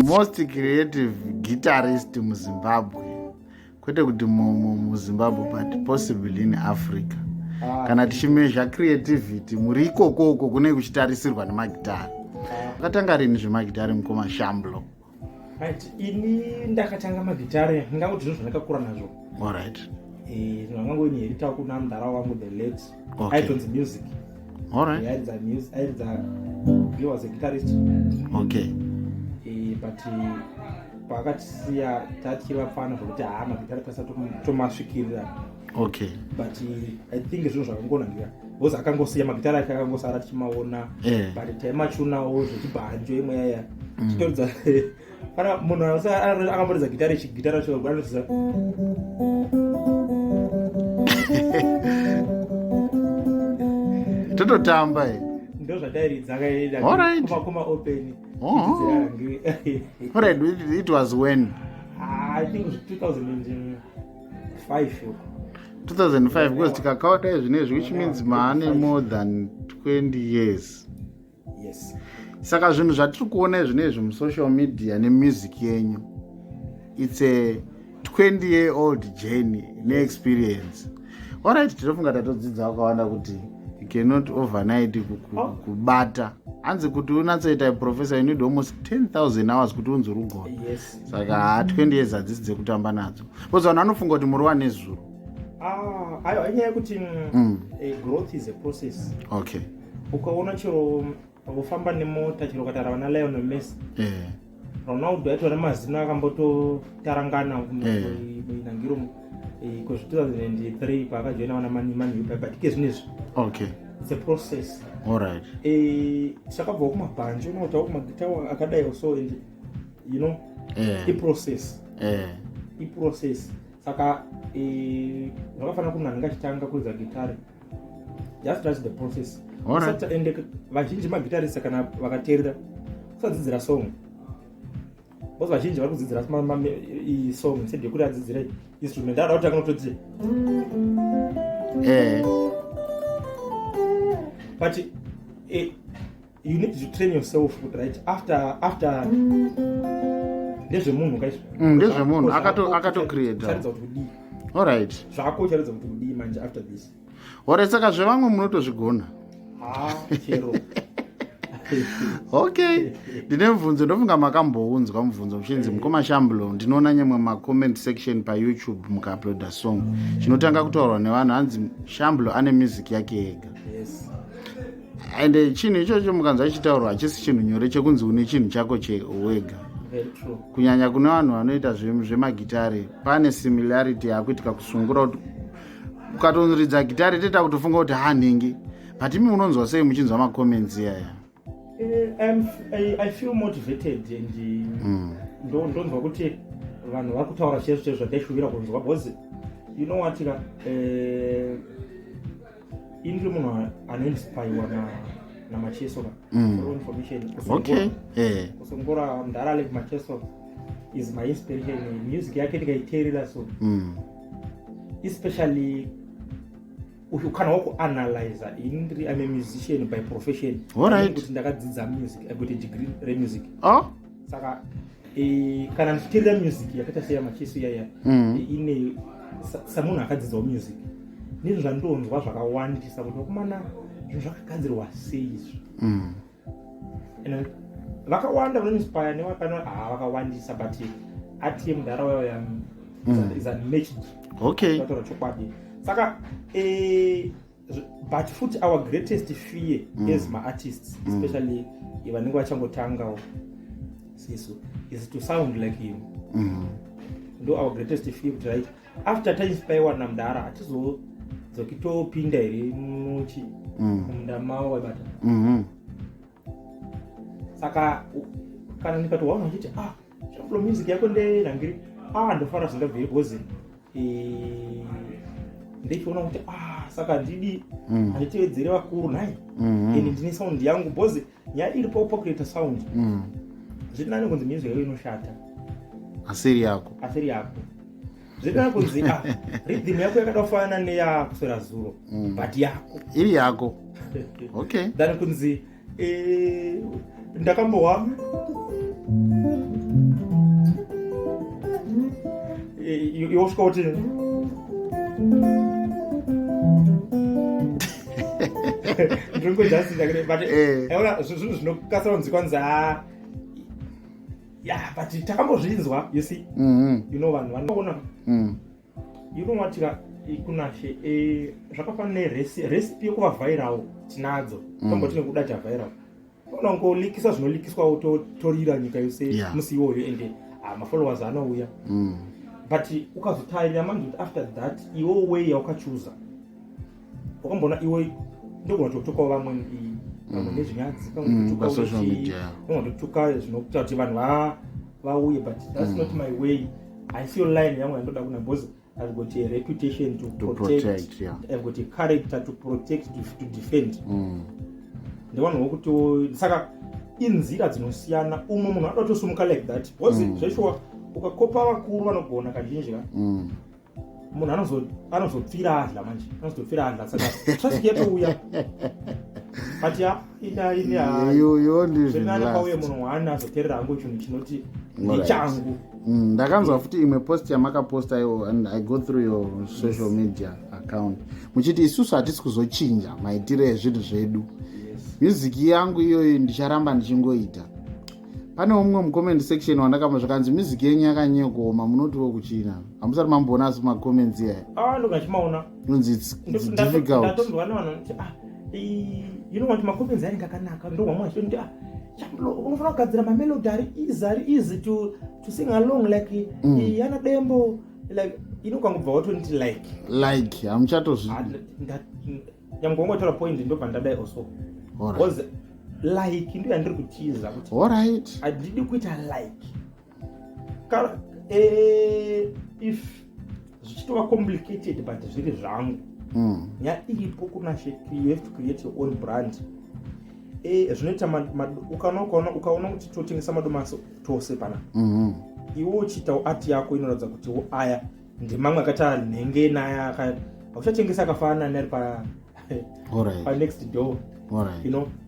Most creative guitarist muZimbabwe, kwete kuti muZimbabwe but possibly in Africa. Ah. Kana tichimezha creativity muri ikoko uko kune kuchitarisirwa nemagitari. Akatanga rini zvemagitari mukoma Shamblo? Right, ini ndakatanga magitare ndingangoti zvinhu zvandakakura nazvo. Alright. Eh, zvangangoinherita kuna mudhara wangu the late. Okay. Aitonzi music. Alright. Airidza music, airidza, he was a guitarist. Okay. Eh, but paakatisiya tatichiri vapfana zvokuti haa magitare tasa tomasvikirira. Okay. But I think zvinhu zvakangonangira because akangosiya magitare ake akangosara tichimaona. But taimachunawo zvechibhanjo imwe yaya. Chitoridza kana munhu akamboridza gitare chigitara cho anoridza tototamba e ndo zvatairidza Alright. kuma open. Oh. Alright, it was when? Ah, I think it was 2005 uko. 2005, because tikakaota zvinezvi, which means maane more than 20 years. Yes. Saka zvinhu zvatiri kuona zvinezvi musocial media nemusic yenyu, it's a 20 year old journey neexperience. Alright, tinofunga tatodzidza wakawanda kuti you cannot overnight kubata. Hanzi kuti unatsoita professor you need almost 10,000 hours kuti unzi urugona. Yes. Saka 20 years hadzisi dzekutamba nadzo, because vanhu vanofunga kuti muri wanezuro. Ah, aiwa, inyaya yekuti growth is a process. Ukaona chero pakufamba nemota, chero ukatara vana Lionel Messi, Ronaldo aitwa nemazino akambototarangana muinangiro kuzvi 2003 paakajoina vana Man U, but ike zvinezvi it's a process. Takabvawo kumabhanjo, unotawo kumagita akadai so, and iprocess. Iprocess. Saka zvakafanira kuti munhu anenge achitanga kuridza gitare, just trust the process. Ende vazhinji magitarisa kana vakateerera, usadzidzira song, because vazhinji vari kudzidzira song instead yekuti adzidzire instrument, ada kuti akanotodzi but you need to train yourself kuti right after ndezvemunhu kaizvo. Ndezvemunhu akatocreata. Ucharidza kuti kudii. Zvako ucharidza kuti kudii manje after this. Alright, saka zvevamwe munotozvigona. Ha, chero. Okay, ndine mubvunzo. Ndofunga makambounzwa mubvunzo muchinzi, mukoma Shamblo, ndinoona nyamwe macomment section paYouTube, mukauploada song, chinotanga kutaurwa nevanhu hanzi Shamblo ane music yake ega. Yes. Ende chinhu ichocho mukanzwa chitaurwa, hachisi chinhu nyore chekunzi une chinhu chako chewega. Very true. Kunyanya kune vanhu vanoita zvemagitare, pane similarity yakuitika kusungura kuti ukatoridza gitare toita kutofunga kuti hanhingi, but imi munonzwa sei muchinzwa macomments iyaya? I feel motivated and ndonzwa kuti vanhu vari kutaura chaizvo chaizvo zvandaishuvira kunzwa, because you know what ka, ini ndiri munhu anoinspirewa naMacheso ka. For information, kusongora mudhara Alick Macheso is my inspiration. Music yake ndikaiteerera so, especially uyu kana wakuanalyza, ini ndiri, I'm a musician by profession. Kuti ndakadzidza music, I got a degree remusic. Saka kana ndichiteerera music yakaita seyaMacheso iyaya, ine samunhu akadzidzawo music, nezvo zvandonzwa zvakawandisa kuti vakomana, zvinhu zvakagadzirwa sei izvi? And vakawanda vanoinspire nevapano, ha, vakawandisa, but ati mudhara wayo is unmatched. Taura chokwadi. Saka but futi our greatest fear as maartists, especially vanenge vachangotangawo sisu, is to sound like him. Ndo our greatest fear, kuti right after tainspirewa namudhara, hatizodzoki topinda here muchi munda mavo waibata. Saka kana ndikati waona uchiti, "Ah, Shamblo, music yako nderangiri," ah, ndofara zvingabviri, because ndichiona kuti, ah, saka handidi handitevedzere vakuru nhai. Ini ndine sound yangu, because nyaya iripo pakuita sound, zviri nani kunzi music yako inoshata asiri yako. Asiri yako. Zviri nani kunzi, ah, rhythm yako yakada kufanana neyakuswera zuro, but yako. Iri yako, okay. Than kunzi ndakambohwa. Iwe usvika kuti ndinongojasinda, but aona zvinhu zvinokasira kunzikwa nzi a ya, but takambozvinzwa, you see. You know, vanhu vanoona. You know what ka, Kunashe, zvakafanana nerecipe yekuva viral tinadzo. Tombo tine kuda cha viral, unongolikisa zvinolikiswawo, torira nyika yose musi iwoyo, ende mafollowers anouya. But ukazotarira manje kuti after that, iwo way yaukachuza, wakamboona iwe ndogona kutotukawo vamwe, vamwe nezvinyadzi, pamwe pasocial media. kutuka zvinokuita kuti vanhu vauye, but that's not my way. Haisiyo line yangu yandoda kuna, because I've got a reputation to to protect, protect, yeah. I've got a character to protect, to defend. Ndevanhu vokuti saka inzira dzinosiyana. Umwe munhu anoda kutosumuka like that, because zveshuwa ukakopa vakuru vanogona kazhinji ka, munhu anozopfira adla manje, anozopfira adla, saka traffic yatouya. But ya, ine You only live in zvirinani pauye last. Munhu waani azoteerera hangu chinhu chinoti Alright. ndechangu. Ndakanzwa futi imwe post yamakaposta iwo, and I go through your social media account, muchiti isusu hatisi kuzochinja maitiro ezvinhu zvedu. Music yangu iyoyo ndicharamba ndichingoita. Pane umwe mucomment section wandakamba zvakanzi music yenyu yakanyanya kuoma, munotiwo kuchina hamusati mamboona, asi macomments iyaya Ah, ndogachimaona. inonzi it's difficult. Ndatonzwa nevanhu vanoti, ah, you know what, macomments anenge akanaka, ndohwamwe achitoti, ah, Shamblo, unofanira kugadzira mamelody ari easy, ari easy to sing along, like yana Dembo, like inokangobva watonditi like. Like hamuchatozvi. Ah, nyangwe wangotora point, ndobva ndadai also, because like ndo yandiri kutiza kuti handidi kuita like. If zvichitova complicated, but zviri zvangu. Nyaya iripo, Kunashe, you have to create your own brand. Zvinoita ukaona kuti totengesa madomasi tose pana, iwe uchiitawo art yako inoratidza kuti wo aya ndemamwe akaita nhenge naya, hauchatengesa akafanana neari pa panext door.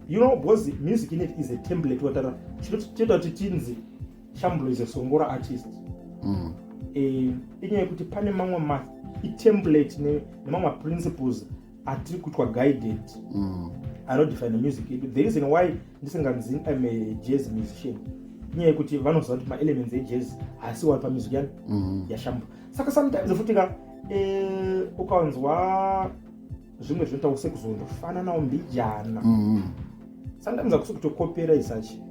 You know, because music in it is a template. Watara chinoita kuti tinzi Shamblo is a songora artist, inyaya yekuti pane mamwe itemplate nemamwe maprinciples atiri kuitwa guided anodefine music yedu. The reason why ndisinganzi I'm a jazz musician, inyaya yekuti vanoziva kuti maelements ejazz haasiwo ari pamusic yani yaShamblo. Saka sometimes futi ka, ukanzwa zvimwe zvinoita sekuzondofananawo mbijana, sometimes hakusi kutokopera isachi,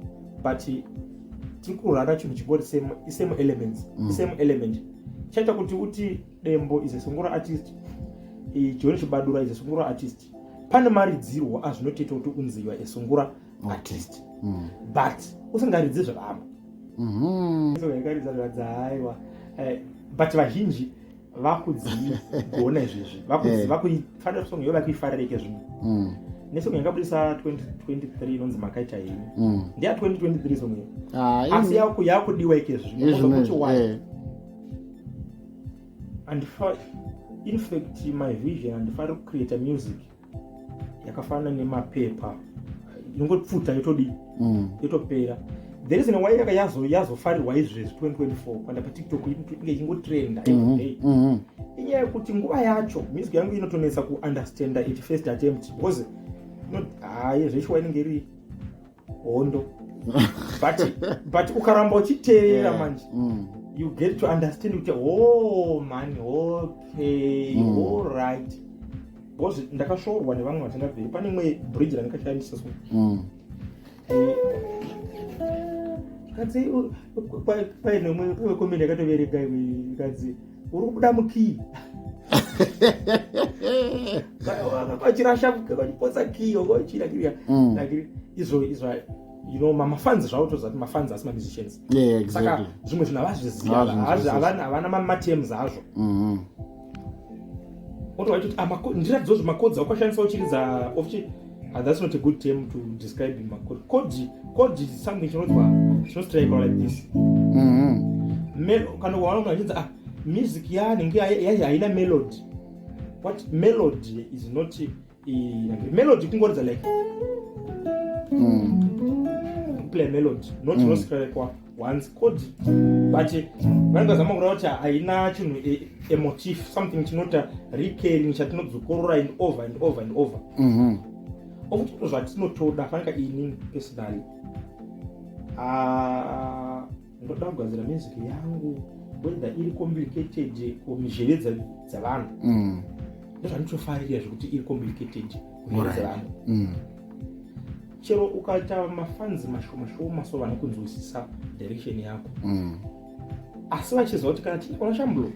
but tiri kurana chinhu chingori same, same elements, same element chaita kuti uti Dembo is a songora artist, John Chibadura is a songora artist. Pane maridzirwo azvinotoita kuti unziwa esongora artist, but usingaridzi zvevamwe. Yakaridza zviradza, haiwa. But vazhinji vakudzigona izvezvi. Vakuifanira song iyo, vakuifarireke zvino nesong yakabudisa 2023 inonzi Makaita Henyu. Ndeya 2023 song iyo, Ah, asi yakudiwa ike zvino. Izvino kuti why? In fact, my vision, handifari kucreata music yakafanana nemapepa inongopfuta yotodii, yotopera. The reason why yaka yazofarirwa izvezvi 2024, kuenda paTikTok inge ichingotrenda everyday, inyaya yekuti nguva yacho music yangu inotonetsa kuunderstanda at first attempt, because hayi, zveshuwa inenge iri hondo, but ukaramba uchiteerera manje, you get to understand kuti, oh man, okay, all right, because ndakasvorwa nevamwe vatangabveri. Pane imwe bridge randikashandisa so, kadzi paine imwe comment yakatoverenga imwe, ikadzi uri kubuda mukey, vachirasha, vachipotsa key, vachira kiriya. Like izvo izvo, mafans zvavo, toziva kuti mafans asi mamusicians. Saka zvimwe zvinhu havazvizivi. Havazvinzwisisi. Havana matems azvo. Otova kuti ndiratidzawo zvemacodes aukashandisa uchiridza ofuchi. Ah, that's not a good term to describe machord. Chord is something chinodzwa, chinostrike like this. Kana ukaona munhu achinzi, ah, music yanenge haina melody. What melody is not, melody kungoridza like Kuplay melody not inostrikwa once chord, but vanenge vazama kureva kuti haina chinhu, a motif, something chinota recurring, chatinodzokorora and over and over and over. Okuti ndo zvatinotoda. Fanika inini personally, ah, ndoda kugadzira music yangu, whether iri complicated kumizheve dzavanhu. Ndozvanditofarira, zvekuti iri complicated kumizheve dzavanhu. Chero ukaita mafans mashoma shoma, so vanokunzwisisa direction yako, asi vachiziva kuti kana tiri kuna Shamblo,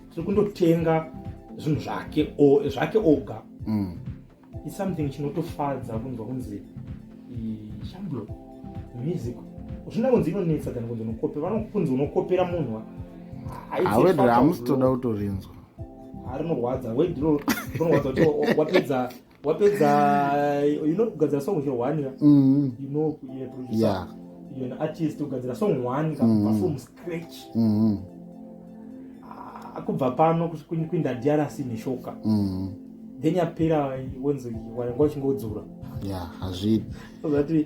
tiri kundotenga zvinhu zvake zvake oga. It's something chinotofadza kunzwa kunzi Shamblo music zvina kunzi inonetsa than kunzi unokopera, vanokunzi unokopera munhu. Awedhi hamusitoda kutorinzwa. Rinorwadza, word rinorwadza kuti wapedza kugadzira song chero one ka, you're a producer, you're an artist, kugadzira song one ka, from scratch. Ah, kubva pano kuinda DRC neshoka, then yapera, wonzi wanga uchingodzura. Yeah, hazvidi. Uzati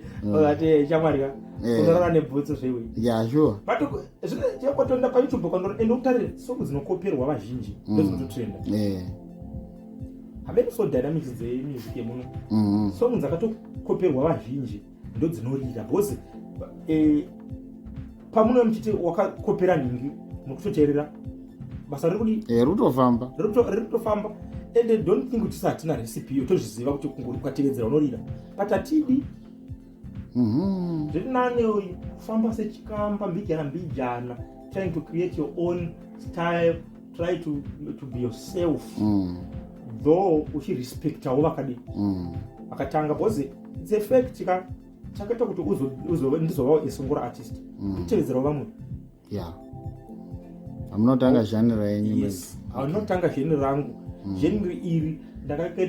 shamwari ka, unorara nebhutsu zvewe. But chekwatonda paYouTube kwandora, ende utarire song dzinokoperwa vazhinji ndozinototrenda. Hamene so dynamics dzemusic yemuno, song dzakatokoperwa vazhinji ndo dzinorira, because pamunove muchiti wakakopera nhingi, mukutoteerera basa riri kudi. Rutofamba. Riri kutofamba. And don't think kuti hatina recipe iyo, tozviziva kuti ukatevedzera unorira, but hatidi. Zviri nane kufamba sechikamba mbijana mbijana, trying to create your own style, try to be yourself, though uchirespectawo vakadi vakatanga, because it's a fact ka, chakaita kuti ndizovawo a sungura artist, kutevedzerawo vamwe. Yeah, hamunotanga genre yenyu. Yes, haunotanga genre rangu. Genre iri ndakake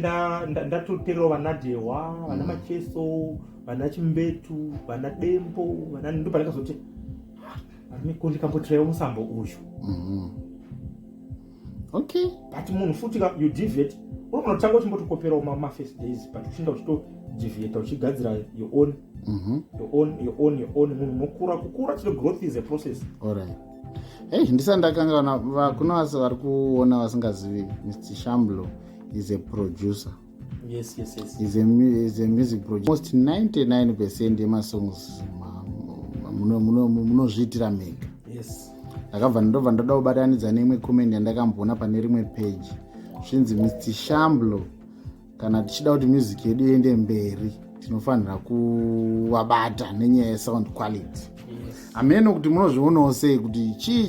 ndatoteerawo vana Dhewa, vana Macheso, vana Chimbetu, vana Dembo, vana ndo pandakazoti, "Ah, ko ndikambotiraiwo musambo uyu." But munhu futi ka, you deviate, unogona kutanga uchimbotokoperawo mafirst days, but uchinda uchitodeviata, uchigadzira your own, your own, your own, your own. Munhu unokura, kukura chino, growth is a process. Alright. Hey, ndisati ndakangana, kuna vasi vari kuona vasingazivi, Mr Shamblo is a producer. Yes. Is a music producer. Most 99% yemasongs munozviitira mega. Yes. Ndakabva ndobva ndoda kubatanidza neimwe comment yandakamboona pane rimwe page, zvinzi, "Mr Shamblo, kana tichida kuti music yedu iende mberi, tinofanira kuvabata nenyaya yesound quality." Hameno kuti munozvionawo sei, kuti chii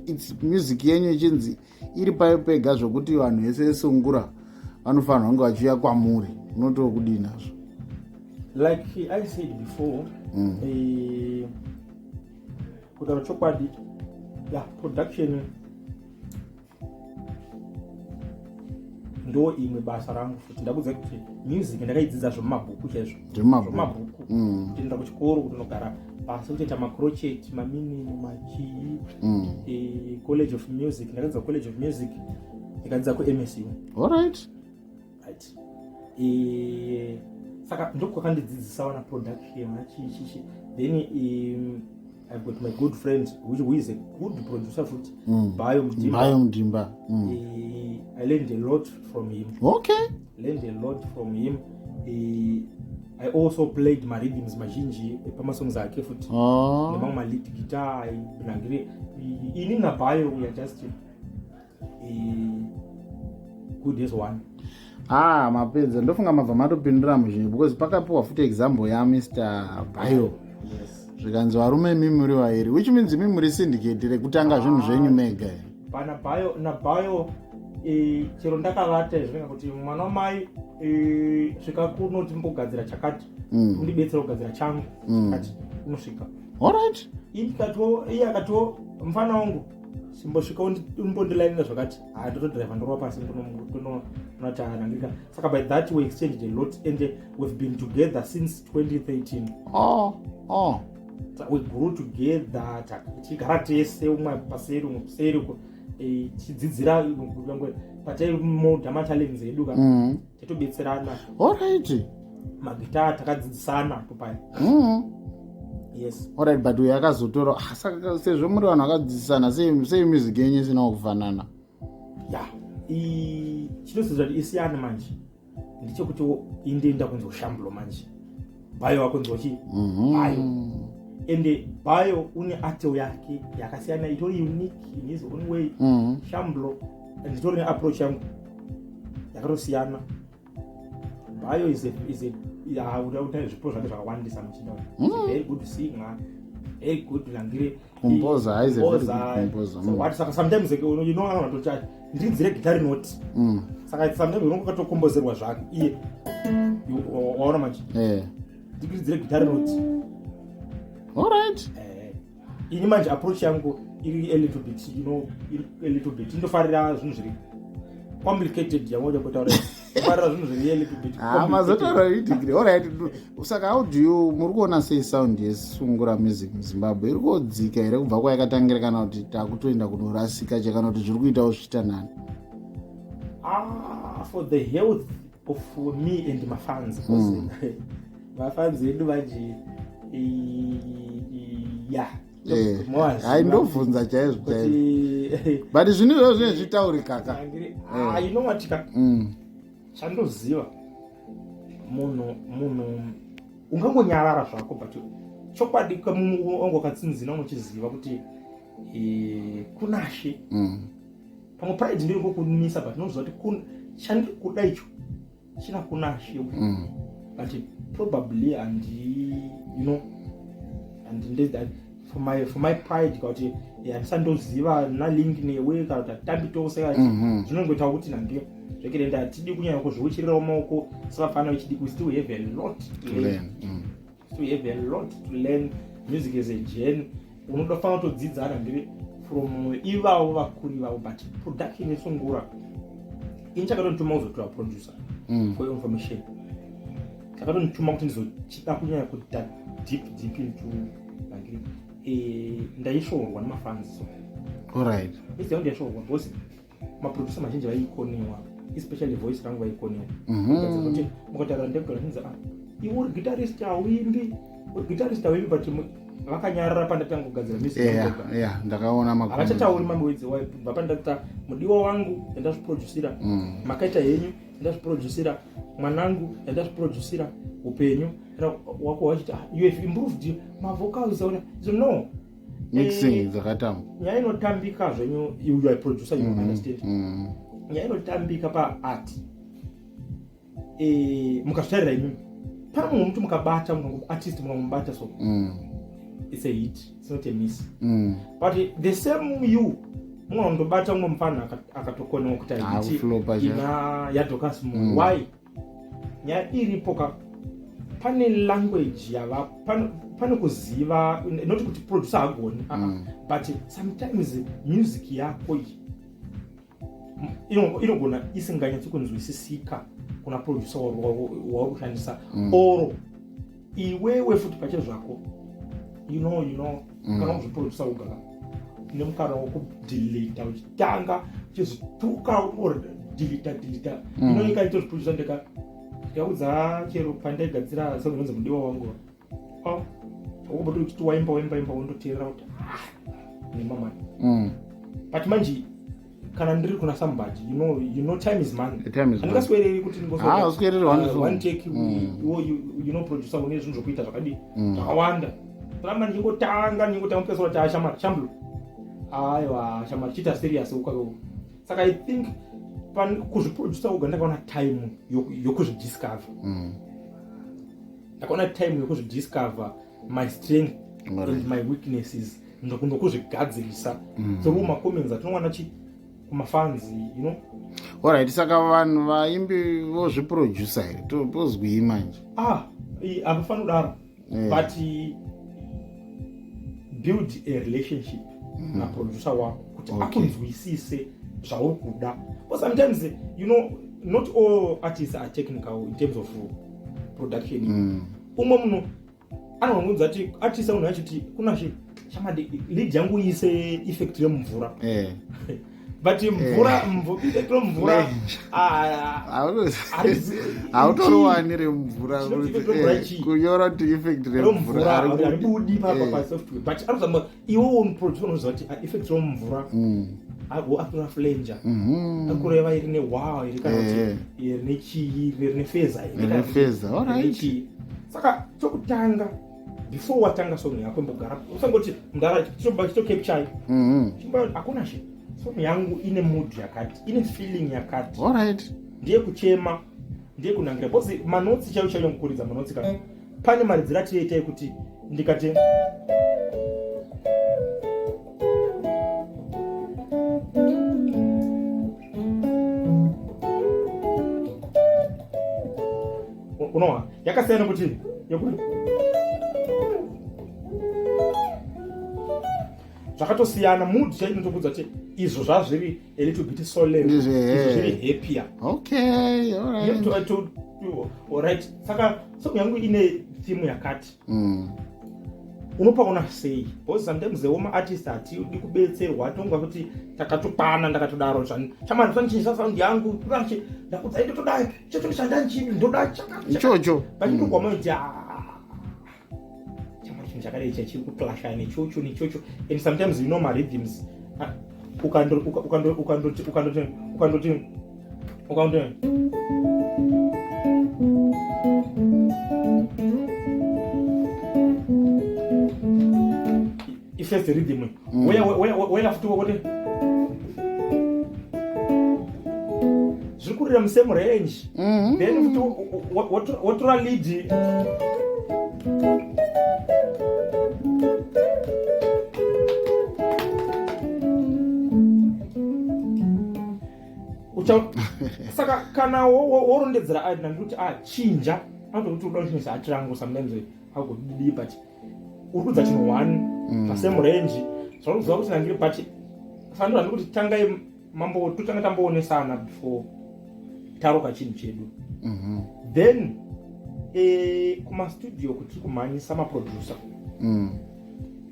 its music yenyu ichinzi iri payo pega, zvokuti vanhu vese vesungura vanofanirwa kunge vachiuya kwamuri, munotokudii nazvo? Like I said before, kutaura chokwadi, yeah, production ndo imwe basa rangu futi. Ndakudza kuti music ndakaidzidza zvemumabhuku chaizvo. Zvemumabhuku. Zvemumabhuku. Kutoenda kuchikoro, kutonogara pasi, kutoita macrochet, maminini, machii. College of Music, ndakadzidza College of Music, ndikadzidza kuMSU. Right, saka ndokwakandidzidzisa wana production, wana chii chichi. Then I've got my good friend who is a good producer futi, Bayo Mdimba. Bayo Mdimba. I learned a lot from him. Learned a lot from him. I also played marhythms mazhinji pamasongs ake futi, nemamwe malead guitar. Nangire ini naBayo, we are just good as one. Ah, mapedza. Ndofunga mabva matopindura muzhinji, because pakapiwa futi example yaMr Bayo, zvikanzi varume imi muri vairi, which means imi muri syndicate rekutanga zvinhu zvenyu mega. Pana Bayo, naBayo, chero ndakavata, zvinenge kuti mwana wamai, svika kuno timbogadzira chakati, undibetsera kugadzira changu chakati, unosvika. Indikatiwo, iye akatiwo, "Mufana wangu, chimbosvika umbondilainira zvakati." Ha, ndotodhiraivha, ndorova pasi, ndonoti anangika. Saka by that we exchanged a lot, and we've been together since 2013. We grew together, tichigara tese, umwe paseri, umwe kuseri uko, tichidzidzira nyangwe pataimodha machallenges edu ka, titobetserana. Alright. Magita takadzidzisana popaya. Yes. Alright, but uyo akazotora, ah, saka sezvo muri vanhu vakadzidzisana, sei music yenyu isina kufanana? Ya, chinoziva kuti isiyane manje ndechekuti indoenda kunzi Shamblo, manje Bayo wakunzi chi Bayo. Ende Bayo une art yake yakasiyana, itori unique in his own way. Shamblo nditori neapproach yangu yakatosiyana. Bayo is a ya, une zvipo zvake zvakawandisa muchinda. Very good singer, very good langire Composer, is a very good composer. So what, saka sometimes you know anototi ndiridzire gitari note. Saka sometimes unonge ukatokombozerwa zvake iye. Waona manje? Ndiridzire gitari note. Ini manje approach yangu iri a little bit, iri a little bit, indofarira zvinhu zviri complicated. Yamoja kutaura, farira zvinhu zviri a little bit Ah, complicated. Mazotaura idegree. Alright, saka how do you, muri kuona sei sound yesungura music muZimbabwe? Iri kodzika here kubva kwayakatangira, kana kuti takutoenda kunorasika che, kana kuti zviri kuitawo zvichiita nani? Ah, for the health of me and my fans, because mafans edu manje ya. Hai, ndobvunza chaizvo chaizvo, but zvinhu izvozvo zvinenge zvichitaurika ka. Ah, you know what ka, chandoziva, munhu ungangonyarara zvako, but chokwadi wangu wakatsinzina, unochiziva kuti kunashe pamwe pride ndiri ngokumisa, but unoziva kuti chandiri kuda icho china kunashe, but probably handi you know handi for my pride, kuti handisandoziva nalink newe, kana kuti hatitambi tose, kana zvinongoita kuti nandiyo zvekere hatidi kunyanya kuzviuchirirawo maoko sevafana vechidiki. We still have a lot to To learn. learn. Still have a lot to learn. Music is a journey, unotofanira kutodzidza ndiri from ivavo vakuru ivavo. But production yesungura, ini chakatondituma kuzotora producer, for your information, chakatondituma kuti ndizochida kunyanya kuita deep deep into like, ndaisvorwa nemafans so. Music yangu ndaisvorwa because maproducer mazhinji vaikoniwa, especially voice rangu vaikoniwa. Kuti mukataura ndegara ndinzi, "Ah, iwe uri guitarist, hauimbi, uri guitarist, hauimbi." But vakanyarara pandatanga kugadzira music yangu ndega. Yeah, ndakaona Havachatauri mamwedzi bva pandata Mudiwa Wangu yandazviproducira, Makaita Henyu yandazviproducira, Mwanangu yandazviproducira, Upenyu Wako wachiti, "Ah, you have improved mavocals." Aona, so no. Mixing dzakatamba. Nyaya inotambika zvenyu, you are a producer, you understand. Nyaya inotambika paart, mukazvitarira imimi, pane mumwe muti mukabata munhu artist, mukamubata so, it's a hit, it's not a miss. But the same you mumwe undobata mumwe mufana akatokonewa kuita Ah, hit kuflopa cha. ina yaDocas Moyo. Why? Nyaya iripo ka, pane language yava pane kuziva, not kuti producer hagoni, but sometimes music yako iyi inogona isinganyatsi kunzwisisika kuna producer wauri kushandisa, oro iwewe futi pache zvako, kana kuzviproducer ugara nemukana wekudeleta, uchitanga uchizvituka or deleta deleta. Inoika itozviproducer ndega. Ndikaudza chero pandaigadzira song inonzi Mudiwa Wangu, oh, ukuboti uchiti waimba, waimba, imba, wondoteerera kuti, ah, nemamani. But manje kana ndiri kuna somebody, you know time is money. The time is money. Handingaswereri kuti Ah, uswereri one song. One take, iwo producer une zvinhu zvokuita zvakadii, zvakawanda. Ramba ndichingotanga mupesora kuti, "Ashamari Shamblo, aiwa shamari, chiita serious ukako." Saka I think kuzviproducer uga ndakaona time yokuzvidiscover. Ndakaona time yokuzvidiscover my strength and my weaknesses, nokuzvigadzirisa through macomments atinowana chi kumafans. Alright, saka vanhu vaimbi vozviproducer here? Tozwii manje? Ah, hapafani kudaro. But build a relationship naproducer wako kuti akunzwisise zvauri kuda. But sometimes, not all artists are technical in terms of production. Umwe munhu anongonza kuti artist munhu achiti, "Kunashe shamadi, lead yangu iise effect yemumvura." But mvura, mvura, mvura. Hautoriwani remvura kunyora kuti effect remvura haribudi pasoftware, but arikuzama iwewo muproducer unoziva kuti effect remvura atora flanger, akureva iri newow iri kana kuti rine chii, rine feza. Rine feza, alright. Saka chokutanga, before watanga song yako, imbogara, usangoti mudara chitocapture. Hakuna she song yangu ine mood yakati, ine feeling yakati. Ndiye kuchema, ndiye kunangira, because manotsi chaiyo chaiyo, mukuridza manotsi kana pane maridziro atiyoita ekuti ndikati unowa yakasiyana kuti yekuti zvakatosiyana. Mood chaiyo inotokudza kuti izvo zvazviri a little bit solemn, izvo zviri happier. Alright, saka song yangu ine theme yakati. Unopaona sei? Because sometimes woma artist hatidi kubetserwa, tonga kuti takatokwana. Ndakatodaro chamani sanichinjisa sound yangu, ndakudza ndotodai chocho ndichandanchidi ndoda. Ichocho. Vachitogwama kuti chamani chinhu chakadai chachiri kuclasha nechocho nechocho. And sometimes, you know, marhythms, ukandoti ukandoti ukandoti ukandoti ukandoti ifirst rhythm, weya futi wokuti zviri kurira musame range. Then futi wotora lead. Saka kana worondedzera nandikuti chinja, anotokuti uda kuchinjisa ati rangu sometimes agodidi, but uri kudza chinhu one pasame range, zvauri kuziva kuti nangiri. But sandora ndikuti tangai mambo, totanga tamboonesana before taroka chinhu chedu. Then kumastudio kuti tiri kumhanyisa maproducer,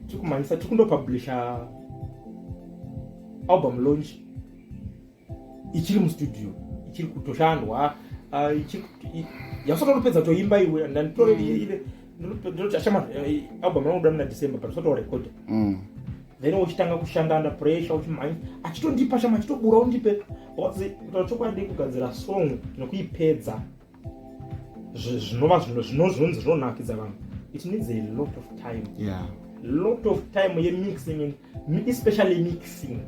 tiri kumhanyisa, tiri kundopublisha album launch ichiri mustudio, ichiri kutoshandwa, yasati watopedza toimba iwe. Ndanditore ndinoti ashama album ranobuda muna December, but usati warekodha. Then uchitanga kushanda under pressure, uchimhanya, achitondipa shama, achitobura undipe, because kutaura chokwadi, kugadzira song nekuipedza zvinova zvinonzi zvinonakidza vanhu, it needs a lot of time, lot of time yemixing, especially mixing.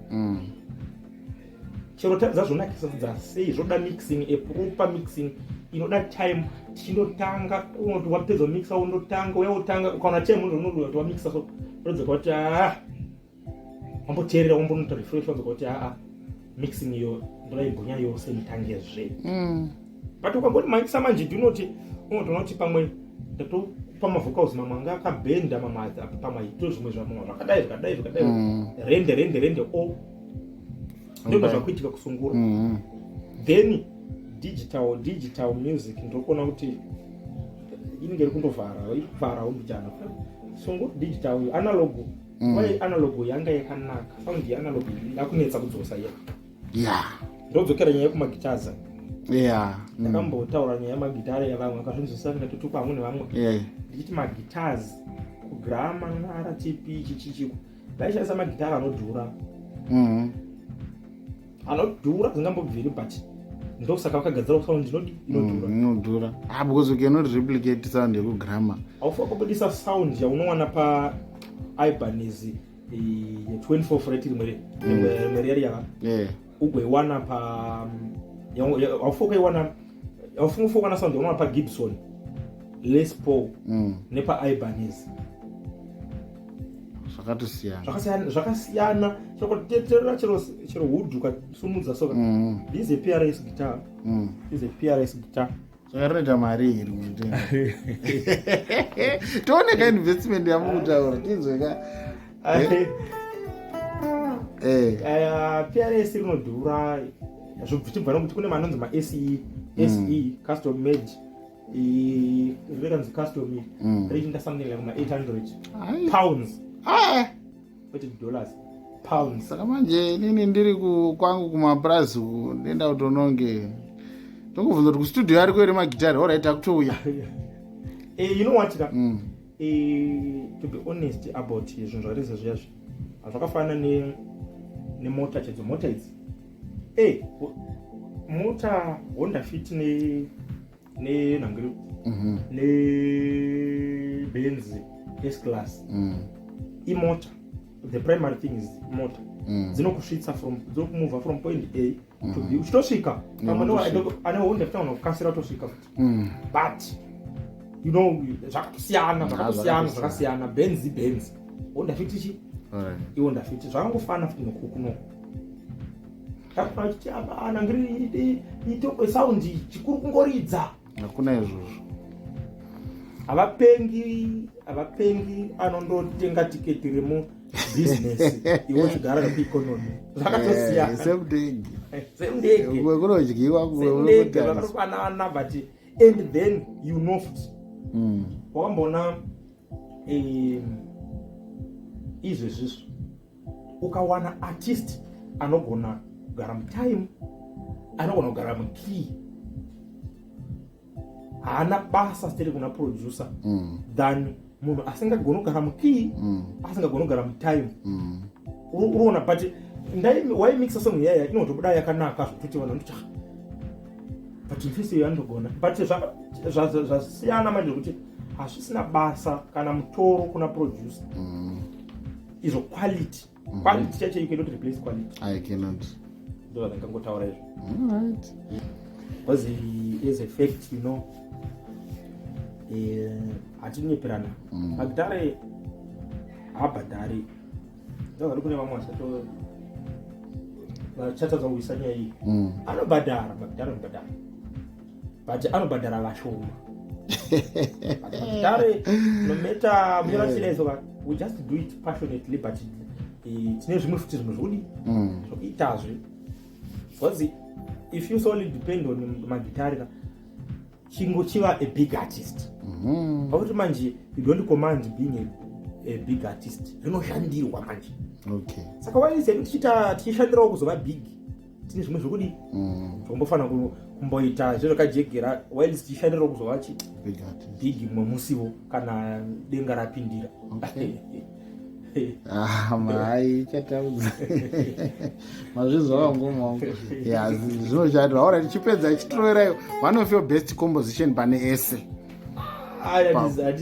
Chero dzazvonakisa dzasei, zvoda mixing, a proper mixing inoda time. Tichindotanga unoti wapedza kumixa, undotanga uya utanga, ukaona time unododa kuti wamixa, so rodzoka kuti aa wamboteerera, wambonota refresh, wadzoka kuti aa mixing iyo ndoda yose mutangezve. But ukangoti maisa manje, ndinoti unotoona kuti pamwe ndatopa mavocals mamwe anga akabhenda, mamwe pamwe aito zvimwe zvamwe zvakadai zvakadai zvakadai. Rende rende rende o ndobva zvakuitika kusungura. Then digital music ndokuona kuti inenge iri kundovhara, iri kuvharawo mbijana sungura. Digital, analog, why analog yanga yakanaka, sound yeanalog yakunetsa kudzosa iya. Ndodzokera nyaya yekumagitaza. Ndakambotaura nyaya yemagitare yavamwe vakazvinzwisisa, ndikatotukwa vamwe nevamwe ndichiti maguitars kuGramma naRTP chichichi vaishandisa magitare anodhura, anodhura zingambobviri, but ndosaka vakagadzira sound inodi inodhura. Inodhura, ah, because you cannot replicate sound yekuGramma. Haufa kubudisa sound yaunowana paIbanez 24 fret, rimwe rimwe riya riya, ugoiwana pa haufa ukaiwana, haufunga kuwana sound yaunowana paGibson Les Paul nepaIbanez. Zvakatosiyana. Zvakasiyana, zvakasiyana. Chero chero wood ukasumudza soka. This is a PRS guitar. This is a PRS guitar. Saka rinoita mari iri mutenga? Tione ka investment yamukutaura, tinzwe ka. PRS rinodhura zvichibva nokuti kune manonzi maSE, SE custom made, rikanzi custom, richiinda something like ma800 pounds, kwete dollars. Pounds. Saka manje inini ndiri kwangu kumapurazi uku, ndenda kutononge tongobvunza kuti kustudio ariko here magitari. Alright, akutouya. You know what ka? To be honest about zvinhu zvakaita sezviyazvi, hazvakafanana nemota chedzo. Mota idzi, mota Honda Fit nenhangiri neBenz S Class imota. The primary thing is mota dzinokusvitsa from, dzinokumova from point A to B. Uchitosvika pamwe ane Honda Fit anogona kukasira kutosvika futi. But you know, zvakatosiyana, zvakatosiyana, zvakasiyana. Benz, Benz, Honda Fit chi iHonda Fit. Zvakangofana futi nokukunoko chiti anangiri sound chikuru kungoridza. Hakuna izvozvo. Havapengi, havapengi. Anondotenga tiketi remubusiness, iwe uchigara nekueconomy. Zvakatosiyana. Semudege. Semudege. Kumwe kunodyiwa, kumwe Semudege. kunotariswa. Zvakatofanana, but and then you know futi, wakamboona izvezvizvo ukawana artist anogona kugara mutime, anogona kugara mukey, haana basa sitiri kuna producer than munhu asingagoni kugara mukey, asingagoni kugara mutime. Uriona, but waimixa song iyaya inotobuda yakanaka zvekuti vanhu vanoti, "Ah, but mfisi iyo anotogona." But zvasiyana manje kuti hazvisina basa kana mutoro kuna producer. Izvo quality, quality chacho, you cannot replace quality. I cannot. Ndo zvandangangotaura izvo. Alright. Because as a fact, hatinyeperana. Magitare haabhadhari. Ndozvari kune vamwe vachato vachatadza kuisa nyaya iyi. Anobhadhara, magitare anobhadhara, but anobhadhara vashoma. But magitare, no matter munyarasirezo, we just do it passionately, but tine zvimwe futi, zvimwe zvokudi zvokuitazve, because if you solely depend on magitare ka, chingochiva a big artist. Pakuti manje you don't command being a big artist, rinoshandirwa manje. Saka waizedu tichiita, tichishandirawo kuzova big, tine zvimwe zvokudi zvokumbofanira kumboita zvezvakajegera while tichishandirawo kuzova chi Big artist. big mumwe musiwo kana denga rapindira. Okay. Ah, mai chataudza mazvizwa wangu wangu ya zvinoshandira. Alright, chipedza, chitiroverai one of your best composition pane ese.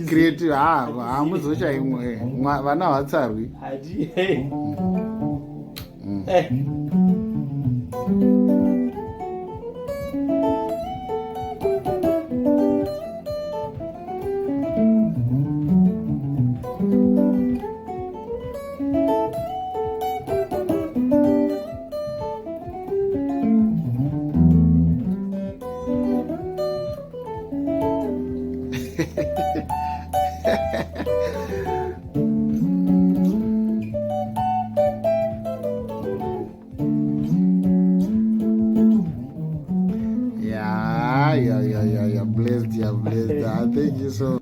Creative. Ha, hamuzochaimwe vana havatsarwi. Yeah, blessed, yeah, blessed. Ah, thank you so.